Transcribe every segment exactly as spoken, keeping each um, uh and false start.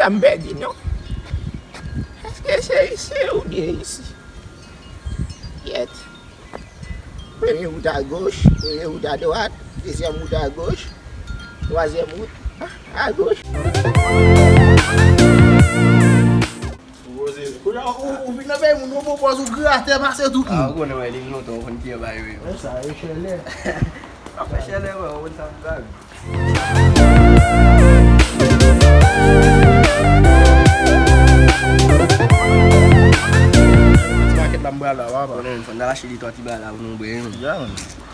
M pèdi non. Èske se isi oubyen isi? Yèt. Premye wout agoch, premye wout adwat, dezyèm wout agoch, twazyèm wout agoch. Ou poze. Kounye a, ou, ou vin nan peyi moun, ou pran pòz, ou gran atè pase tout moun. Ah, ou konnen, wè, li lontan, ou konn ki bagay yo ye. Wè sa, e chèlè. Ap fè chèlè, wè, ou konn sa m di la, wi. Ti makèt la, m pral la, papa. Konnen, fò n al achte de twa ti bagay la pou nou bwè, wi. Ya, man.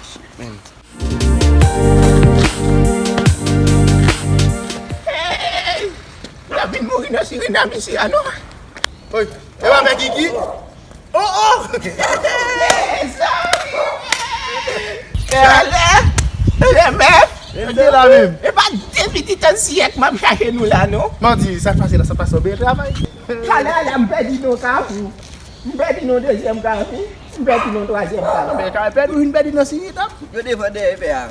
Shit, man. Hey! N ap vin mouri nan Sirinam isi a non. Oy, e pa mè Kiki? Oh, oh! Chalè! Chalè! E pa de pitit an syèk m ap chache nou la non. Mandi, sa k pase la, sa k pase, ou byen travay? Chalè la, m pèdi non Kafou. M pèdi non dezyèm Kafou. M pèdi non twazyèm Kafou. Men Kafou pèdi, ou vin pèdi nan Sirinam. Yo devan dèyè pè a.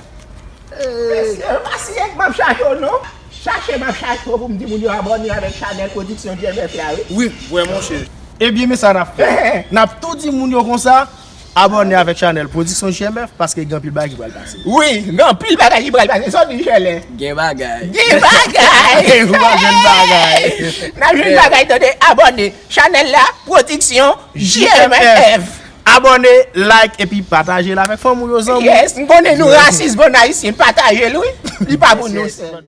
Mesye, pa syèk m ap chache w non. Chache m ap chache w pou m di moun yo abòne avèk chanèl Pwodiksyon G M F la, wi. Wi, vre monchè. Ebyen, men sa n ap fè. N ap tou di moun yo konsa, abòne avèk chanèl Pwodiksyon G M F, paske gen anpil bagay ki pral pase. Wi, gen anpil bagay ki pral pase. Sa w di, Chèlè? Gen bagay. Gen bagay! Ou pa jwenn bagay. N ap jwenn bagay, tande, abòne. Chanèl la, Pwodiksyon G M F. Abòne, like, epi pataje l avèk fanmi w yo, zanmi w. Yes, m konnen nou rasis, bon ayisyen, pataje l, wi. Li pa pou nou sèl.